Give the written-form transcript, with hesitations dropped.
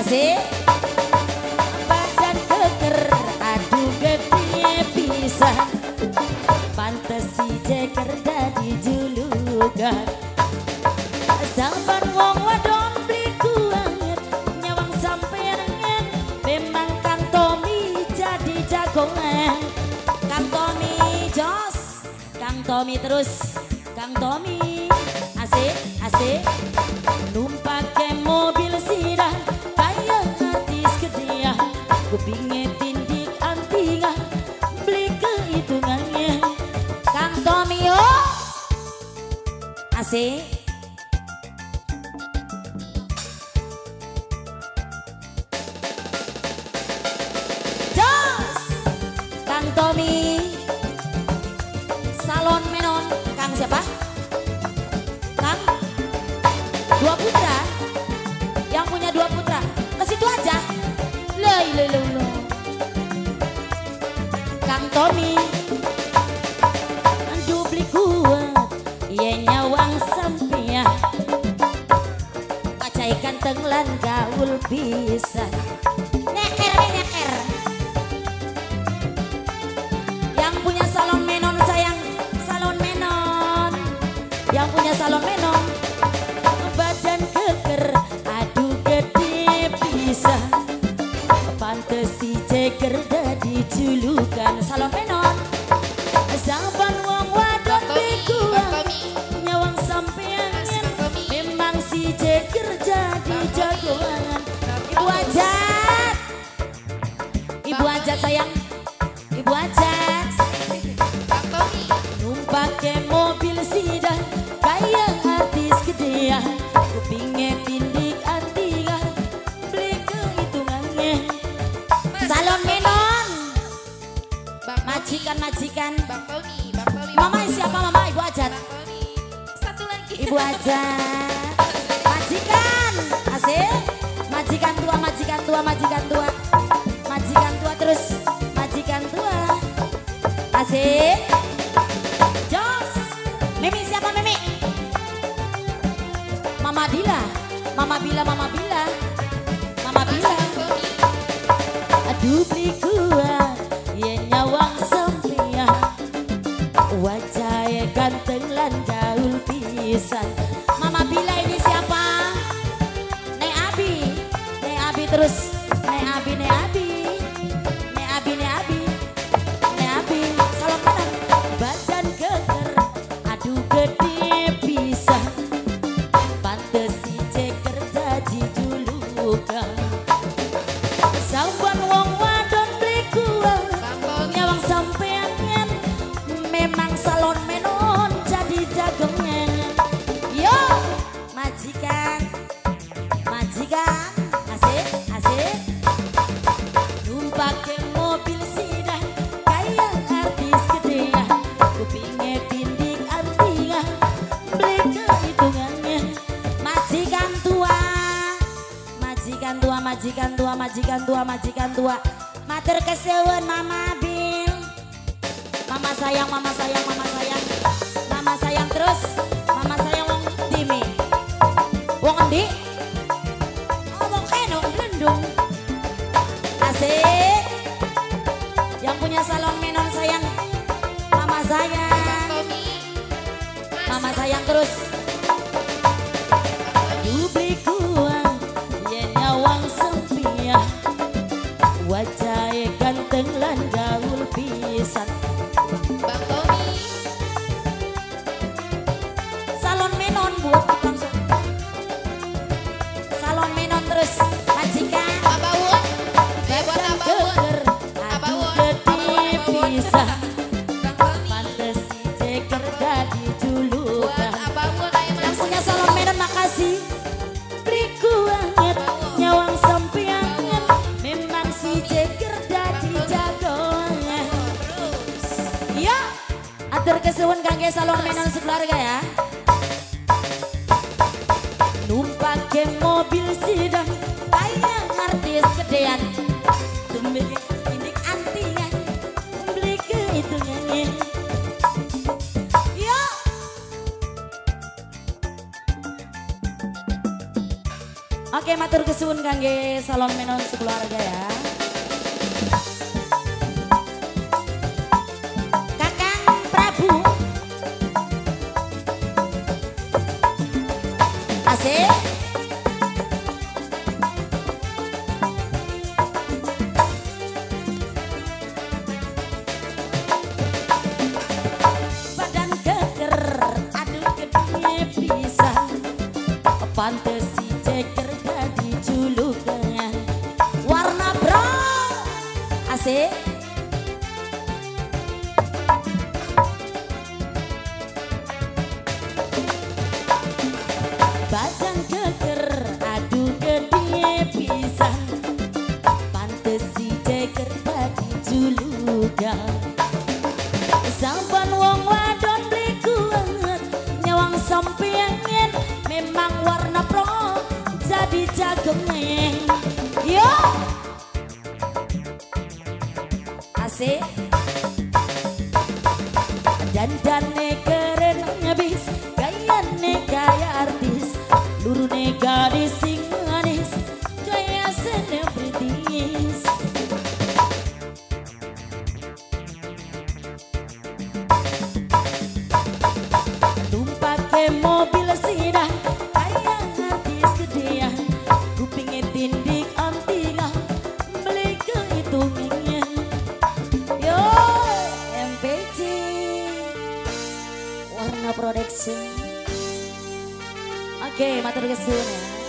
Asik. Badan keker, aduh gede pisan. Pantes si Jeger dadi julukan. Saban wong wadon beli kuanget, nyawang sampean memang Kang Tommy jadi jagongan. Kang Tommy jos, Kang Tommy terus, Kang Tommy asik asik. Numpake mobil sidan kaya artis gedean, kupinge tindik antingan, beli kehitungannya. Kang Tommy yo, asik. Jos, Kang Tommy, Salon Menon, Kang siapa? Kang dua putra, yang punya dua putra, ke situ aja. Lei lei lei lei. Kang Tommy, dubli kuat, ye nyawang sampean, pacai ganteng lan gaul pisan. Nyeker nyeker. Yang punya salon Menon sayang, salon Menon. Yang punya salon Menon, badan keker, aduh gede pisan. Pantes si Jeger dadi julukan salon Menon. Saban wong wadon Bang Tommy, Bang bekuan, Tommy. nyawang sampean Mas Bang Tommy. memang si Jeger jadi Bang Tommy. jagoan. Bang Ibu Tommy. Ajat, Ibu Bang Ajat Tommy. sayang, Ibu Ajat. Bang Tommy. Numpake mobil sidan kaya artis gedean, kupinge tindik antingan, beli kehitungannya. Mas, Salon Bang Tommy. Menon, Bang Tommy. majikan majikan. Bang Tommy, Bang Tommy. Mama siapa mama? Ibu Ajat. Bang Tommy. Satu lagi. Ibu Ajat. Majikan, asik. Majikan tua, majikan tua, majikan tua. Majikan tua terus, majikan tua. Asik. Jos. Mimi siapa Mimi? Mama Dila. Mama Bila, Mama Bila. Mama Mas Bila. Bang Tommy. Aduh beli kuat, ye nyawang sampean. Wajahnya ganteng lan gaul pisan. Mama Bila ini siapa? Nek Abi, Nek Abi terus, Nek Abi, Nek Abi, Nek Abi, Nek Abi, Nek Abi. Salam kanan, badan keker, aduh gede pisan. Pantes si Jeger jadi julukan. Saban wong wadon beli kuat, Bang Tommy. nyawang sampean memang salon Menon jadi jagongan. Yo, majikan, majikan, asik, asik. Numpake mobil sidan kaya artis gedean, kupinge tindik antingan, beli kehitungannya. Majikan tua, majikan tua, majikan tua, majikan tua, majikan tua. Matur kesuwun Mama Bil. Mama sayang, mama sayang, mama sayang. Mama sayang terus. Mama sayang wong ndi mi? Wong endi? Oh, wong kene wong Blendung. Asik. Yang punya salon Menon sayang. Mama Bang sayang. Tommy. Mas, Mama Bang sayang terus. Tommy. Dubli kuang, yen nyawang sempiah. Wajahnya ganteng lan gaul pisan. Bang Tommy. Salon Menon bu, langsung. Salon Menon terus, majikan. Abawun. Eh, buat Badan Abawun. keker, aduh Abawun. gede Abawun, Abawun. pisan. Bang Tommy. Pantes si Jeger dadi Buat julukan. Abawun ayo Yang Mas. punya salon Menon makasih. Beli kuanget, nyawang sampean. Memang si Jeger dadi jagoan. Terus. Ya, atur kesuwun kangge salon Menon sekeluarga ya. Numpake mobil sidang kaya artis gedean. Tumbe tindik antingan, beli kehitungannya. Ya. Oke, Matur kesuwun kangge Salon Menon sekeluarga ya. Kakang Prabu. Asik. Badan keker, aduh gede pisan. Pantes si ceker dadi julukan. Warna brown. Asik. Badan keker, aduh gede pisan. Pantes si ceker dadi julukan. Sampan wong wadon beli kuat, nyawang sampeyan memang warna pro jadi jagongan. Yo, asik. Dandane keren ngabis, gayane gaya artis, lurune gadis sing manis, gaya selebritis. Tumpake mobil sedan, kaya artis gedean, kupinge tindik antingan, beli kehitungannya. Yo, MPC, Warna Production. Oke, matur kesuwun ya.